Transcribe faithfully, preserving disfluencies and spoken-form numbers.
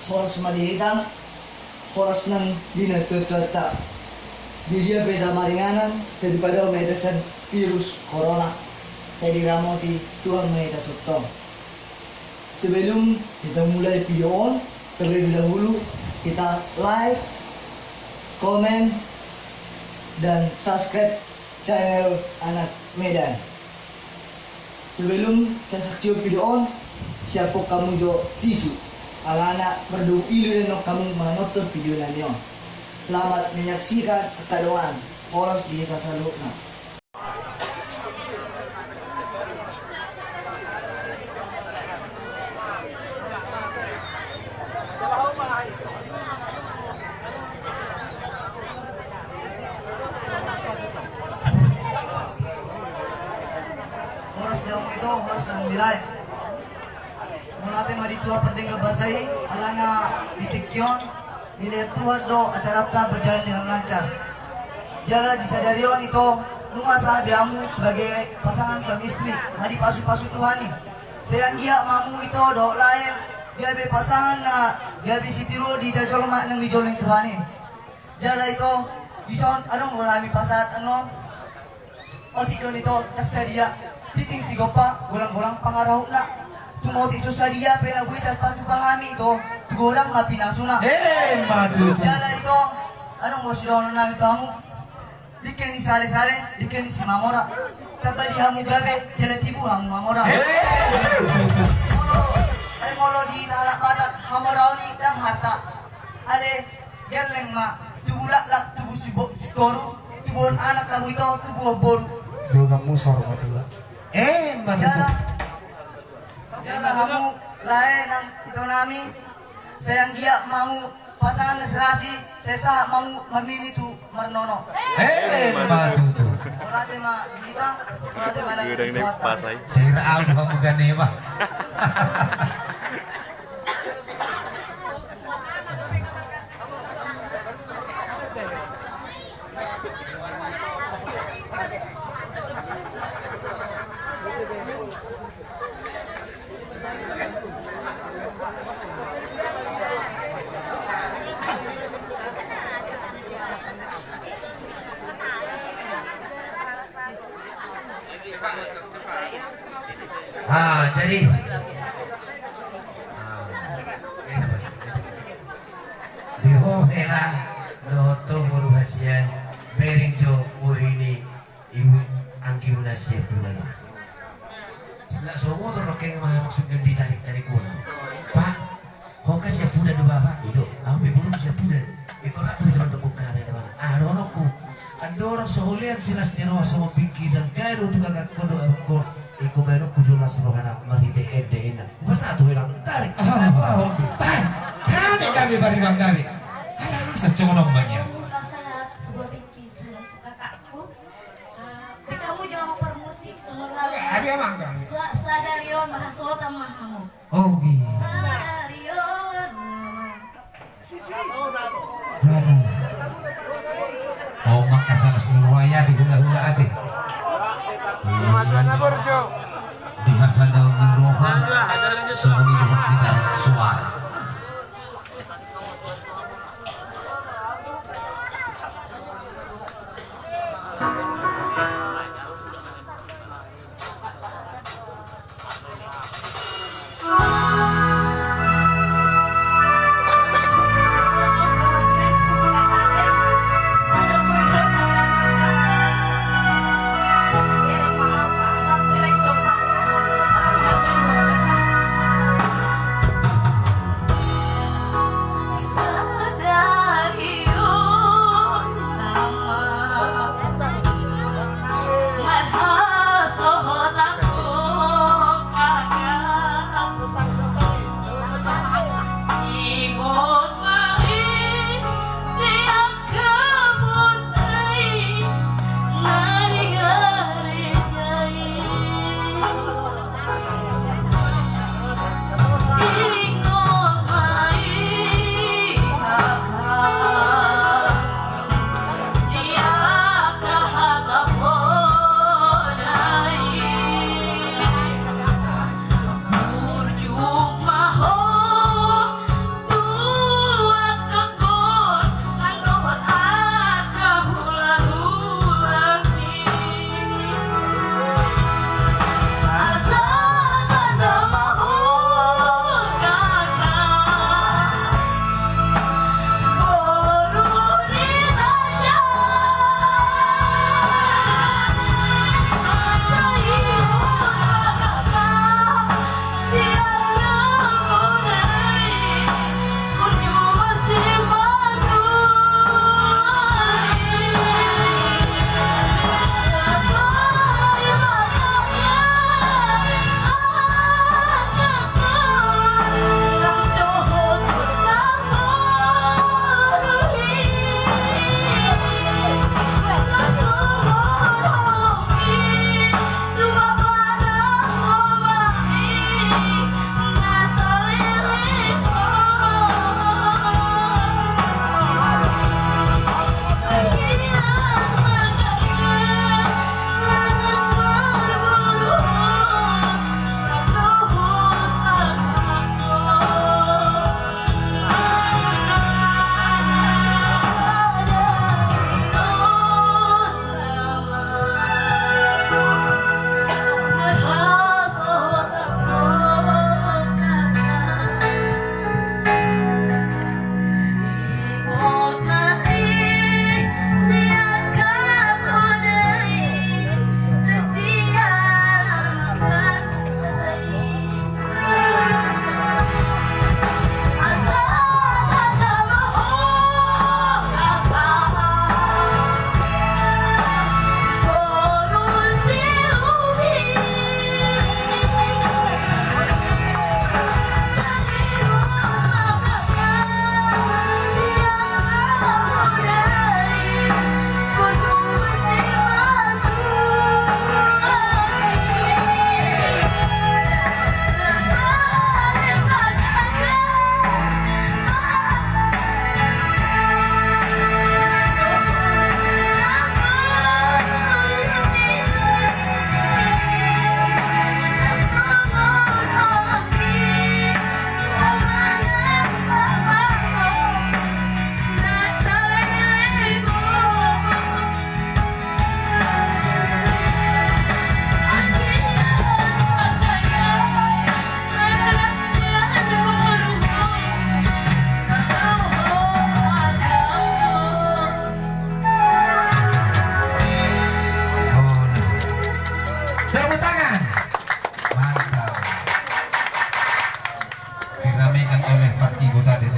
Horas ma di hita, horas nang di natuatuanta. Di dia pe hita maringanan, sai dipadao ma hita sian virus corona, sai diramoti Tuhan ma hita tongtong. Sebelum kita mulai video on, terlebih dahulu kita like, comment, dan subscribe channel Anak Medan. Sebelum tasaksion video on, siaphon hamu jo tisu, alana mardongan ilu do annon hamu manonton video nami on. Selamat menyaksikan, angka dongan, horas di hita saluhutna. Horas di hamu ito, horas di hamu di lae. Mauliate ma di tua pardenggan basa i, alana di tingki on dilehon Tuhan do acaranta berjalan dengan lancar. Jala di sadari on ito, nunga sahat be hamu sebagai pasangan suami istri, na dipasupasu Tuhan i. Sai anggiat ma hamu ito dohot lae gabe pasangan na gabe sitiruon di hita jolma nang di jolo ni Tuhan i. Jala ito, dison adong do hami pasahat annon. Otik do on ito, na sadia tintin sigompa, golanggolang pangarahutna. Tung otik so sadia pe na boi tarpatupa hami ito tu godang ma pinasuna. Emma tutu. Jala ito, adong do sidohonon nami tu hamu. Dengke ni salesale, dengke ni Simamora. Tamba di hamu gabe, jala tibu hamu mamora. Emma tutu. Molo, ai molo di halak Batak, hamoraon i ndang harta. Ale, gelleng ma, tubu laklak, tubu sibo-, sikoru, tubuhon anak hamu ito, tubuhon boru. Donganmu sor ma tutu. Emma tutu. Jala, jala hamu lae nang ito nami, sai anggiat ma hamu pasangan na serasi, sai sahat ma hamu marnini tu marnono. Emma tutu. Mauliate ma di hita, mauliate ma di hita. Sai ra au hamu gane ma. Ah, jadi. Ah, biasa, biasa. Di ho hela dohot ho boru hasian, bereng jo borini. Ibu, anggi muna siap bulan. Sila somo to rokeng mah maksudnya ditarik-tarik muna. Pak, ho kan siap bulan do bapak. Ido, au pe burung siap bulan. Iko rak tu jaman dokok kata ada mana? Ah, dorongku. Andorong soholean silas ni roha somo pingki sangkado tu kakak kodo abangkon. Iko baenokku jolas rohana marhite ende ina. Pas satu hilang tarik. Ah, apa, Pak? Kami, kami bari bang kami. Alah, sacongon bang ya. Sebuah pingki sangkado tu kakakku. Eh, be hamu jolo parmusik songon lagu. Abi amang kan. Sa-, sadari on ma hasohotan ma hamu. Oh, iya. Sadari on ma. Aduh. Oh, maka salah semua ya di hula-hula ate. Di hasa daun di roha, semua di dalam suara. partigotande